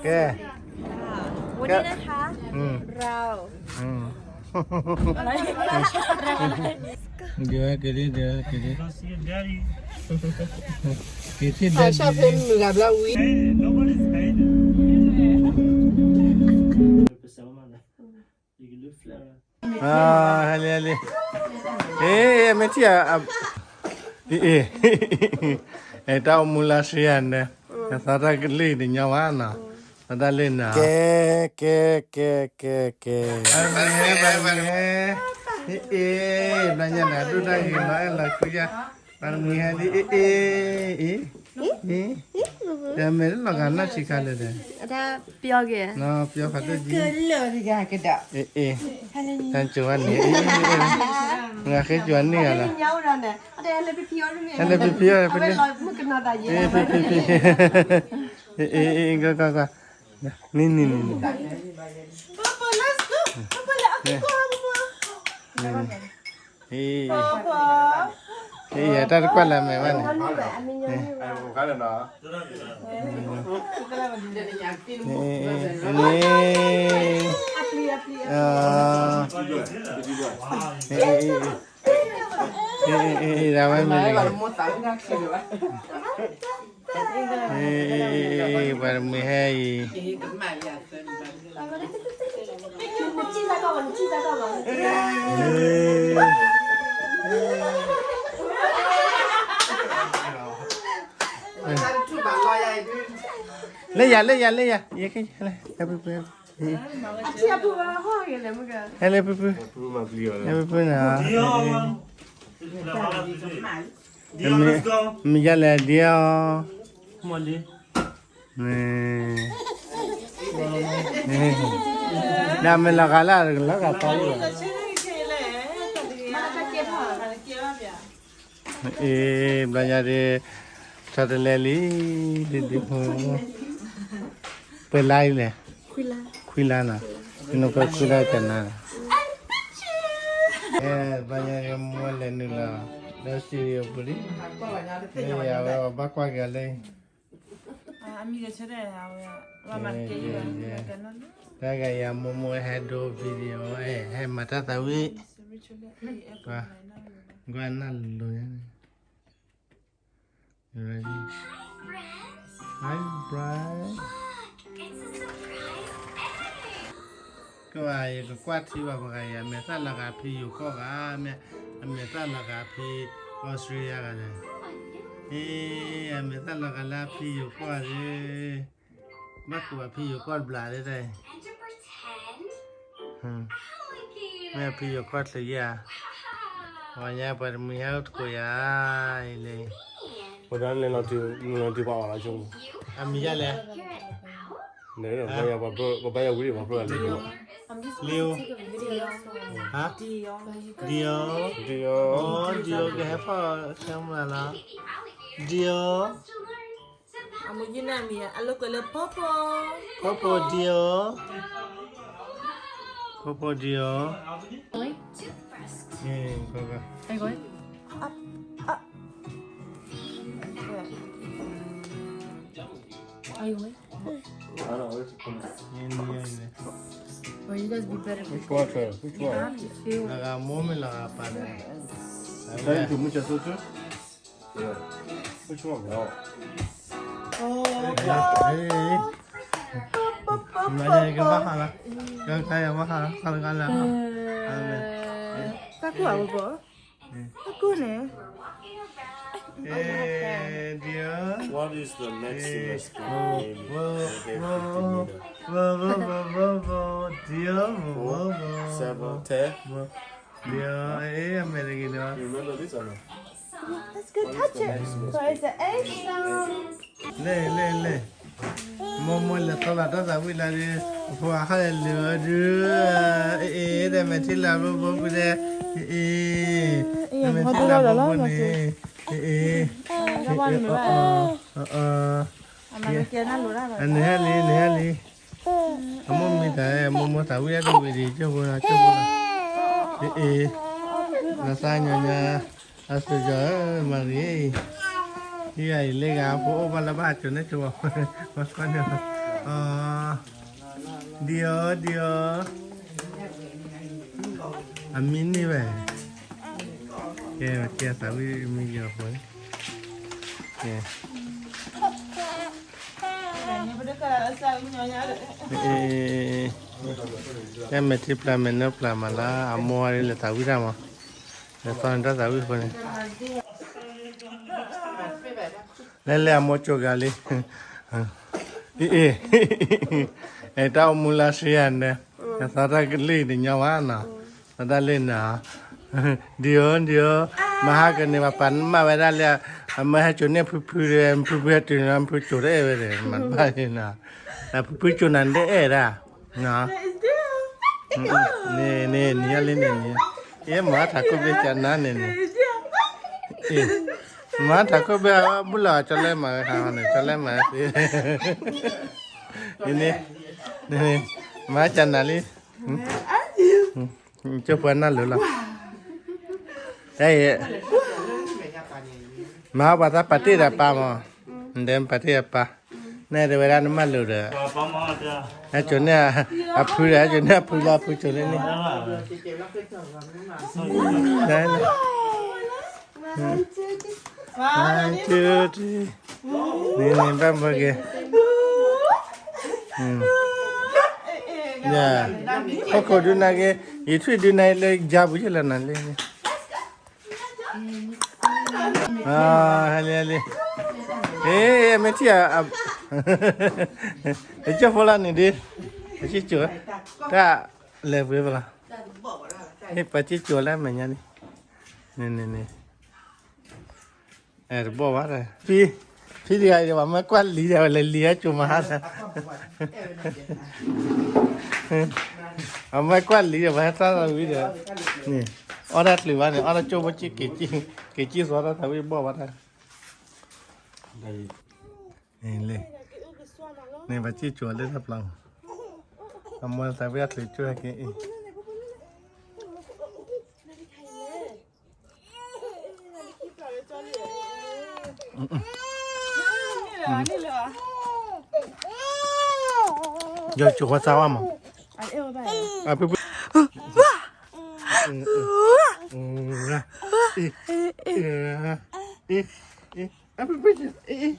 ကဲ วันนี้นะคะ อืม เรา อืม เดี๋ยวกินดิ เดี๋ยวกินดิ กินที่เดิน ชอบเป็นหมูกับลาวี ဟဲလံ ဟဲလံ အ့ မ့ၢ်ထံၣ် အ့ အ့ တၢ်အိၣ်မူလၢဆှံယၤန့ၣ် သးတၢ်ကလံၢ်တညီဝဲနီၤ သးတၢ်လံၢ်နီၤ ကဲ ကဲ ကဲ ကဲ ကဲ ဘၣ်မုာ်ဟဲ ဘၣ်မုာ်ဟဲ အ့ အ့ ဘျီညါန့ၣ် ဒိၣ်တၢ်ဂ့ၤနီၤ အဲၣ်လီၤကွံယါ ဘၣ်မုာ်ဟဲလံ အ့ အ့ အ့ တၢ်မဲာ်လီၤဂာ်နီၢ်ဆံးခါလၢာ်ဒီး အတၢ်ပျီက့ၤ နီၢ်ပျီဖးဒိၣ်ကံ ကလၢာ်တဂၤကဒီး အ့ အ့ တၢ်ကၠိဝဲန့ၣ် အ့ အ့ အ့ ငါဃ့ကၠိန့ၢ်ဂၤလီၤ ဟဲလၢဖံဖံအီၤ ဖံဖံ အ့ ဖံဖံ ကွၢ်ကွၢ်ကွၢ် နံၤနံၤနံၤနံၤ အ့ အ့ တၢ်တကွၢ်လၢမဲာ်ဘၣ်န့ၣ် န့ၣ် ဒၣ်ဝဲမ့ၢ် ပှၤတမုာ်ဟဲအံၤ လၢယၤ လၢယၤ လၢယၤ ယကလဲၤ ဟဲလၢဖုဖု ဟဲလၢဖုဖု ဟဲဖုဖုန့ၣ် မ့ၢ်ယၤလဲၣ်ဒ်အီၤ ဒ်မ့ၢ်လီၤဂာ်လၢလီၤဂာ်သးလံ အ့ ဘျီညါဒ် ဆီတလဲလံ ဒ်ဒ်ဖိ ပှဲၤလါအံၤလဲၣ် ခွံလါနီၤ နကွဲခွံလါကနၤ ဘျီညါဒ်မိၢ်လဲၤနုာ်လီၤ လၢစတူဒီယိၣ်ပူၤလံ မ့ၢ်ယၤဝဲဘၣ်ကွၢ်က့ၤလၢ တၢ်ဂၤယၤမိၢ်မိၢ်ဟဲဒိ video ဟဲမၤတၢ်သးဝံၣ် ကွၢ်နၢ်လိၤညါန့ၣ် Ready? Hi, Brian. ကဲ ယကကွၢ်ထံဘၣ်ပှၤဂၤအံၤ အမဲာ်သၣ်လီၤဂာ်ဖံယိၤကီၢ်ဂၤ မ့ၢ်အမဲာ်သၣ်လီၤဂာ်ဖံ Australia ဂၤလဲၣ် အ့ အမဲာ်သၣ်လီၤဂာ်လၢဖံယိၤကီၢ်ဂၤဒီး ဘၣ်ကိးအဖံယိၤကီၢ်တဘျီဒ်တၢ်အံၤ မ့ၢ်အဖံယိၤကီၢ်ချ့ယဲၢ်ဧါ ပှၤညါပှၤတမုာ်ဟဲအိၣ်တကိးယၤအံၤလံ ပှၤဒၣ်လဲၤလီၤတုၤပှၤလီၤဆိ အမံၤယၤလဲၣ် ပဘါယွၤဝံၤဒံးပှၤဖျိလံ Leo ဟါ Dio Dio Dio ကဟဲဖီၣ်ခဲမုၢ်လီၤ Dio အမ့ၢ်ယနၢ်မံၤ အလိာ်ကွဲလၢ Popo Popo Dio Popo Dio အ့ ကက Are you going? Up, up. Are you going? Will you guys be better? Which water? Which one? Have you feel? Lagamo me lagapana. Trying to mucha sochu? Yeah. Which one? No. Oh, Maya ke bahala. Ke kaya bahala. Kala kala. Amen. Taku apa? Taku ni. Eh, dia. What is the next Eh, next wo, game? Wo, wo, wo, wo, wo, wo, wo, dia, wo, wo, wo, seven, wo, ten. Wo. Dia, eh, eh, America dia. You remember this or no? Let's go touch it. So it's an egg sound. လဲၤ လဲၤ လဲၤ မိၢ်မိၢ်လဲၤထီၣ်လီၤတၢ်သးဝံၣ်လၢဒုး အဖိအဟါလဲၤလၢဒုး အ့ အ့ တၢ်မဲာ်ထံလၢဘိဘိပူၤဒဲး အ့ အ့ တၢ်မဲာ်ထံလၢဘိဘိန့ၣ် အ့ အ့ အ့ အ့ အ့ အ့ အနဟဲလံ နဟဲလံ အမိၢ်မံတၢ် မိၢ်မိၢ်သးဝံၣ်အတဝံၣ်ဒံး ကၠိဖိလီၤ ကၠိဖိလီၤ အ့ အ့ လီၤသးညီညီ အစိၤကီၤဧၢ မၤရံ ဟံၣ်အံၤလၢဂၤဖိအိၣ်ဘၣ်လၢဘၣ်ဟးစိၤန့ၣ်ကၠိ ပှၤကွၢ်န့ၣ်လီၤ အီ, ဒံအီၤ ဒံအီၤ, အမံန့ၢ်ဝဲ, ကဲ ကဲ သးဝံၣ်မံယီၤဖိန့ၣ်, ကဲ မဲာ်ထံပျၢ်မဲာ်နီၤပျၢ်မးလၢအမိၢ်ဝဲလၢသးဝံၣ်တၢ်မး, လဲၤသီန့ၣ်တၢ်သးဝံၣ်ဖိန့ၣ် လဲၤလဲၤအမိၢ်ကၠိဂၤလံ, အ့ၣ်, တၢ်အိၣ်မူလၢဆံယၤန့ၣ်, သီတၢ်လ့ၣ်တညီဘၣ်နီၤ, သီတၢ်လ့ၣ်နီၤ, ဒံအီၤ ဒံအီၤ, မဟါကန့ၣ် ပှၤပာ်နမၢ်ဝဲဒၣ်လၢ, အမၢဟဲကၠိန့ၢ်ဖုဖုဒီး ဖုဖုဟဲတုၤန့ၣ် ဖုကၠိတအဲၣ်ဝဲဒီး မၤတဘၣ်န့ၣ်နီၤ, ဖုဖုကၠိနၤတအဲၣ်ဒၣ် န့ၣ်န့ၣ် နံၤညါလံန့ၣ်န့ၣ်, အ့ၣ် မၤထးခိၣ်ဘ့ၣ်ကနၤန့ၣ်န့ၣ်, အ့ၣ်, မၤထးခိၣ်ဘ့ၣ်အဘုလီၤ ကၠီလဲမၤဝဲခါန့ၣ် ကၠီလဲမၤဝဲသ့, န့ၣ်, မၤကနၤလံ, ကၠိဖိနၢ်လိၤလီၤ, တၢ်အံၤ, မၤပှၤသးပာ်တ့ၢ်ဒီးပၢ်မး, နဒဲပာ်တ့ၢ်ဒီးပၢ်, နဲၣ်တဲဝဲဒၣ်နမၢလိာ်ဒီး, ဟဲကၠိန့ၢ်, အဖုဒီး ဟဲကၠိန့ၢ်အဖုလီၤ ဖုကၠိန့ၢ်န့ၣ် န့ၣ်န့ၣ် ဘၣ်မၢက့ၤ, ယၤ, ဟီၣ်ခိၣ်ဒုးနၤက့ၤ, ယထွံၣ်ဒုးနၤလၢယါပူၤယဲၢ်လၢနၤလၢန့ၣ်, ဟဲလံ ဟဲလံ, အ့ မ့ၢ်ထံၣ်ဧါ, ပကၠိဖိလီၤန့ၣ်ဒ်, ပကၠိ, တၢ်လဲၤပှ့ၤပလီၤ, ပကၠိလၢမဲာ်ညါန့ၣ်, န့ၣ်န့ၣ်န့ၣ် တဘီၣ်ဘၣ်, ဖံ, ဖံတဂၤအံၤ ပှၤမၢကွၢ်လံၤဒီး ဝဲလဲၤလံၤဟဲကၠိမးဟါဒီး, ပှၤမၢကွၢ်လံၤဒီး ပှၤဟဲတၢ်သးဝံၣ်ဒီး, န့ၣ်, အီၣ်တၢ်တချုးဘၣ်န့ၣ် အီၣ်တၢ်ကၠိဖိက့ၤ, က့ၤက့ၤစီတၢ်သးဝံၣ်ဘီၣ်ဘၣ်တၢ်, န့ၣ်လံ, န့ၣ် ပှၤကၠိလၢတၢ်ပျီ, အမိၢ်သးဝံၣ်အချုးကၠိဟဲက့ၤအံၤ ယကၠိဃီသးဝါမး, အဖုဖု, အဖုဖု, အ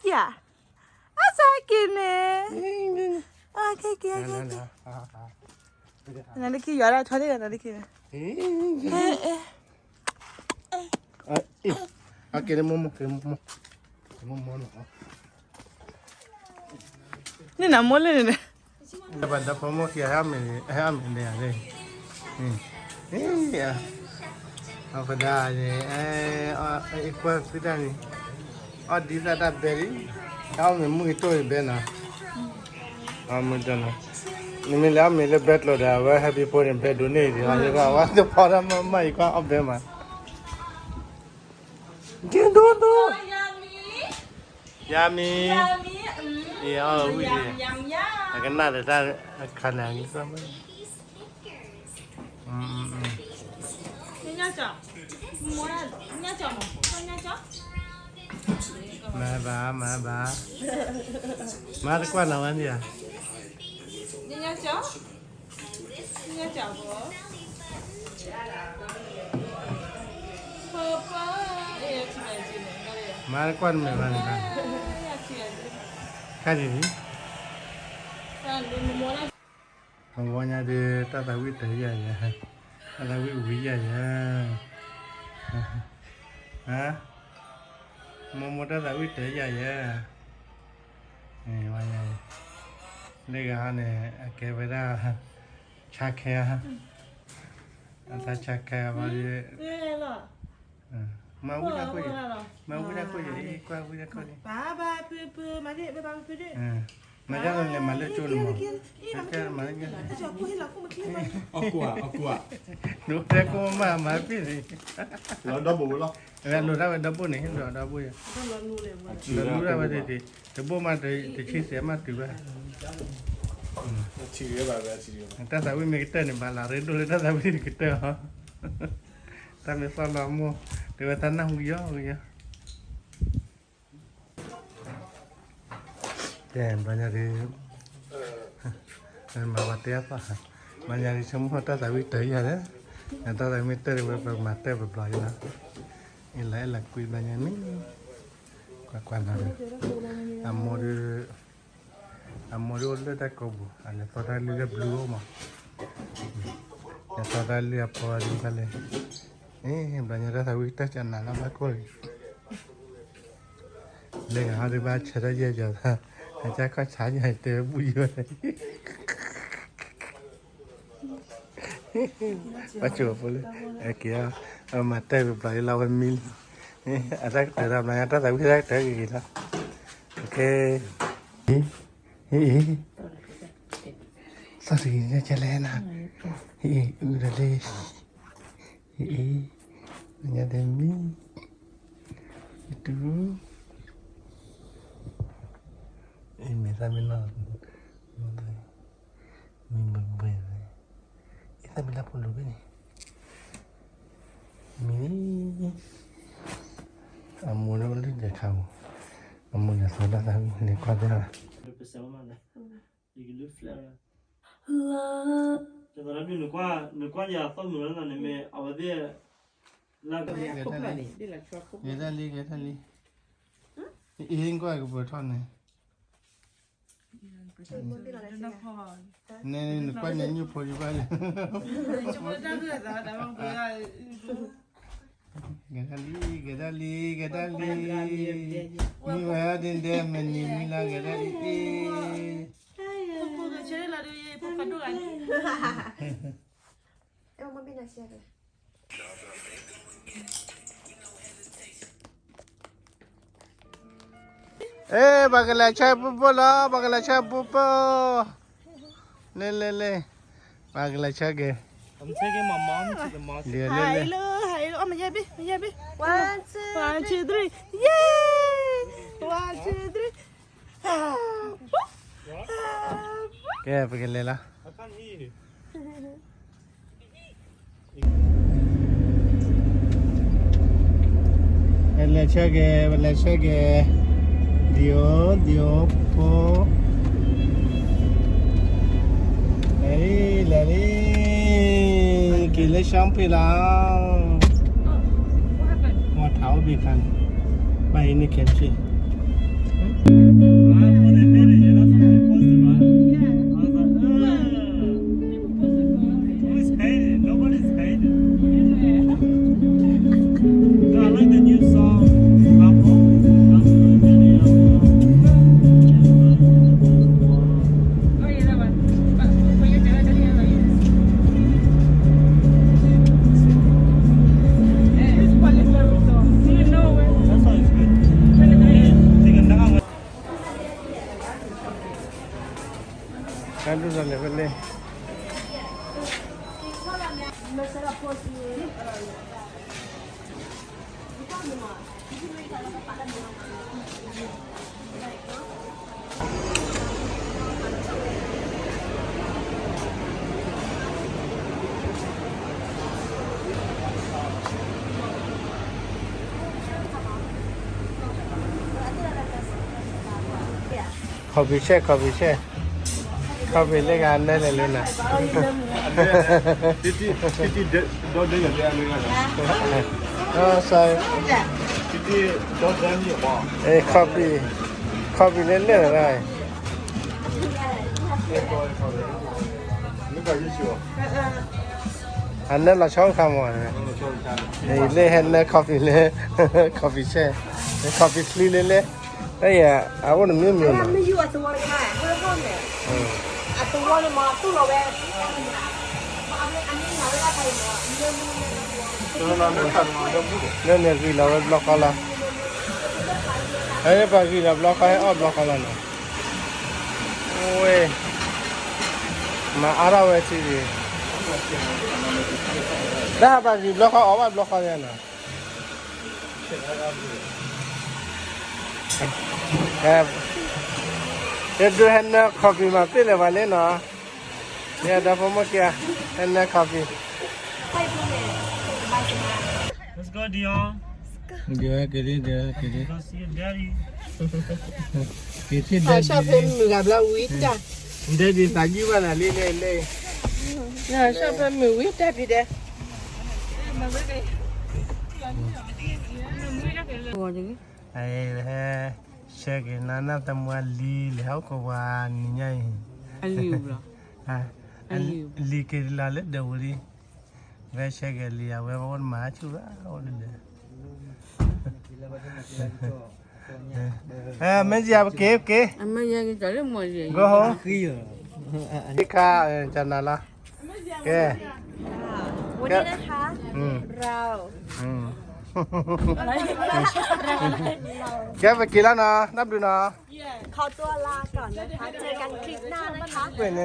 က့ၤဧါ, အစက့ၤန့ၣ်, အက့ၤက့ၤ, နလၢခံယွၤဒၣ်ထီၣ်န့ၣ် နလၢခံန့ၣ်, အက့ၤန့ၣ်မိၢ်မိၢ်, မိၢ်မိၢ်နီၤ န့ၣ်နမိၢ်လၢန့ၣ်, ဘၣ်ဒီးဖိမိၢ်ခံဂၤဟဲအီၣ်မ့ၤ, ဟဲအီၣ်မ့ၤန့ၣ်, အဖဒၣ်န့ၣ်, ကွၢ်သုတၢ်န့ၣ်, အီၣ်ဒ်သၣ်တၢ်ဘဲလံ, တၢ်အီၣ်မ့ၤမုၢ်ကတိၢ်အံၤဘဲနီၤ, အမုၢ်တနီၤ, နမ့ၢ်လဲၤအီၣ်မ့ၤလၢဘဲကျိၤဒီး အဝဲဟဲဖံဖိန့ၣ် ဘဲဒိးန့ၢ်အံၤဒီး အဝဲသဖီတၢ်မၤမၤအံၤကွၢ်အီၣ်ဘဲမး Yummy. Yummy. Yummy. Mm. အကနၣ်ဒီးတၢ်ခါန့ၣ် မၤဘၣ် မၤဘၣ်, မၤတကွၢ်နၤဝဲန့ၣ်ဧါ, မၤတကွၢ်နမဲာ်ဘၣ်န့ၣ်, ခါဒံး, မဝီညါဒီး တၢ်သးဝံၣ်တၢ်ယၤယၤ, တၢ်သးဝံၣ်ဝံၤယၤယၤ, မိၢ်မိၢ်တၢ်သးဝံၣ်တၢ်ယၤယၤ, လၢဂၤဟီန့ၣ် အကဲဝဲဒၣ် ဆါခဲ, အတၢ်ဆါခဲဘၣ်ဒီး, မၤဝံၣ်တၢ်ခိၣ်ယံၤ, မၤဝံၣ်တၢ်ခိၣ်ယံၤ ကွၢ်ဝံၣ်တၢ်ခိၣ်ယံၤ, မၤဒ်လဲၣ်မၤလၢကၠိန့ၣ်မး, မၤလၢကၠိ, ဒိးတဲကိးမးမၤဖံန့ၣ်, လိာ်တၢ်ဝဲဒီဘိန့ၣ် ဒီးဒီဘိယၤ, လိာ်တၢ်ဝဲတဘိမး တဆံစဲးမးတုၤဘၣ်, တၢ်သးဝံၣ်မ့ၢ်ကတၢၢ်န့ၣ် ဘၣ်လၢရ့ဒိၣ်လၢတၢ်သးဝံၣ်န့ၣ်ကတၢၢ်အီၤ, တၢ်မ့ၢ်သီၣ်လီၤမိၢ်, တဲဝဲတၢ်နၢ်ဟူယီၤယီၤ ကဲ ဘျီညါဒီး မၤဝဲတဲအသီ ဘျီညါဒီး ဆိကမိၣ်တၢ်သးဝံၣ်တၢၢ်ယၤဒီး တၢ်သးဝံၣ်မ့ၢ်တၢၢ်ဒီး ဝဲပမၤတၢၢ်ပဘျီအံၤလီၤ. အ့ၣ်လၤအဲၣ်လၤကွံဘျီညါမ့ၢ် ကွၢ်ကွၢ်နီၤ အမိၢ်ဒီး အမိၢ်ဒီးအိၣ်လၢတၢ်ကိးပူၤ အလဲၤသီတၢ်လုၢ်လၢဘျုးအိၣ်မး လဲၤသီတၢ်လုၢ်အဖီဒ်တၢ်လဲၣ် အ့ၣ် ဘျီညါတၢ်သးဝံၣ်တၢၢ်ကနၤလၢဘၣ်ကိၢ်လံ လၢဂၤဟီဒုးဘၣ်ဆၢထၢၣ်ယဲၢ်ယီၤသး အကၢ်ခီၣ်ဆါယဲၢ်တဲဝဲဘူၣ်ယိာ် ဘၣ်ဆိးဖိလၢ က့ၤအီၤ အမၤတၢၢ်ပဘျီလီၤဝဲမံလီၤ အတၢ်ကတၢၢ်ဒီးဘျီညါတၢ်သးဝံၣ်တၢ်ကတၢၢ်ဂ့ၤဂ့ၤလီၤ အ့ၣ် အ့ၣ် သီၣ်တဂ့ၤန့ၣ်ကဲလဲၣ်နၤ အ့ၣ် အုၣ်ဒီးလံ အ့ၣ် အ့ၣ် ညါဒဲးမံ ယတူၢ် အ့ၣ် မ့ၢ်သၣ်မ့ၢ်နီၢ် မံဘှဲဘှဲ အ့ၣ် သၣ်မ့ၢ်လၢဖိလိၤဘ့ၣ်န့ၣ် မံ အမိၢ်လၢအိၣ်လၢဒဲးခါမး အမိၢ်လဲၤသီတၢ်သးဝံၣ်န့ၣ်ကွၢ်တၢ် နကွၢ်ယၤသီၣ်မုာ်လီၤန့ၣ်မ့ၢ် အဝဲသ့ၣ် ဂဲၤတၢ်လံ ဂဲၤတၢ်လံ အ့ၣ် ကွၢ်ကပၢၤထီၣ်န့ၣ် နကွၢ်ညါညိၣ်ဖိဒံးဘၣ်လံ ဂဲၤတၢ်လံ ဂဲၤတၢ်လံ ဂဲၤတၢ်လံ မံဝဲဒ်ဒဲးမနံၤမံလၢဂဲၤတၢ်လံအ့ၣ် အဲ ပှၤကလဲၤဆၢပူဖိလီၤ ပှၤကလဲၤဆၢပူဖိ လဲၤလဲၤလဲၤ ပှၤကလဲၤဆၢက့ၤ I'm taking my mom to the market. လဲၤလဲၤလဲၤ Hello, hello. Oh, my baby, my baby. One, two, one, two, three. Yay! One, two, three. ကဲ ပကလဲၤလီၤ I can't hear you. ပလဲၤဆၢက့ၤ ပလဲၤဆၢက့ၤ ဒံၣ်ဧိၤ ဒံၣ်ဧိၤဖိ လဲၤလံ လဲၤလံ က့ၤလၢ shopping လီၤ မ့ၢ်ထးအိၣ်ဘှံးခါန့ၣ် ဘၣ်အံၤန့ၣ် ကဲးဖံး Who's hating? Nobody's hating. No, I like the new song. Oh, yeah, that one. But for your dad, I don't know. It's quite a song. You know it. That song is good. Take another one. ကဒုးဒီးလဲၤဝဲလဲၣ် coffee ဆဲး coffee ဆဲး coffee လၢဂၤနဲလဲၣ်လၢနၤ coffee coffee လၢလဲၣ်လၢ အနဲလီၤဆီခါမး လၢဟဲနဲ coffee လၢ coffee ဆဲး coffee ချံလၢလဲၣ် တၢ်အံၤ အအိၣ်တမံၤမံၤလီၤ လၢန့ၣ်ဂံၢ်လီၤဝဲဘျီဃီလီၤ ပှၤဂံၢ်လီၤဘျီဃီဟဲအီၣ်ဘျီဃီလီၤနီၤ ဝဲ မၤအါထီၣ်ဝဲထံဂ့ၤ တၢ်ပှၤဂံၢ်ဘျီဃီအီၣ်ဘၣ်ဘျီဃီယါနီၤ ယဒုးဟဲနၢ coffee မၤပ့ၢ်လၢၤပှၤလံနီၤ ယဲဒီဖိမိၢ်ခံဂၤ ဟဲနၢ coffee Let's go, Dion. ဒုးဟဲက့ၤလံ ဒုးဟဲက့ၤလံ Go see your daddy. ရှော့ဖဲမုၢ်ဂၤဘျီဝံၤတၢ်, ဒဲဒ်သးယုၢ်ဘၣ်နၤလံလဲၣ်လဲၣ်, ရှော့ဖဲမုၢ်ဝံၤတၢ်ဖံးဒဲး, ဟဲ ဆဲက့ၤနၤနၢ်သမူအလံၤ လဲၤဟီၣ်ခိၣ်ပှၤနံၤညါအံၤ, လံၤက့ၤလီၤလၢဒၢးပူၤလံ, ဝဲဆဲက့ၤလံၤ အဝဲအိၣ်တမၤဆူၣ်ဘၣ် အိၣ်လၢဒၢး မ့ၢ်ယၤပက့ၤပက့ၤ, ဂိဟိ, ခါ ကနၤလီၤ, ကဲ, วันนี้นะคะ เรา ကဲပက့ၤလီၤနီၤ တၢ်ဘျုးနီၤ ขอตัวลาก่อนนะคะ เจอกันคลิปหน้านะคะ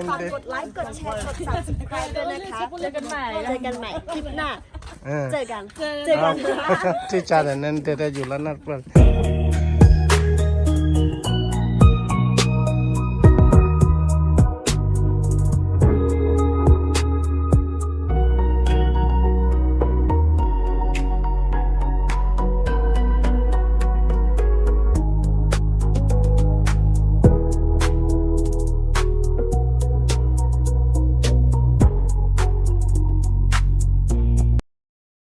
ฝากกดไลค์ กดแชร์ กด subscribe ด้วยนะคะ เจอกันใหม่ เจอกันใหม่คลิปหน้า เจอกัน เจอกันค่ะ ထံၣ်ကါဒီး နတဲတၢ်ယူၤလီၤနၢ်ပၢၢ်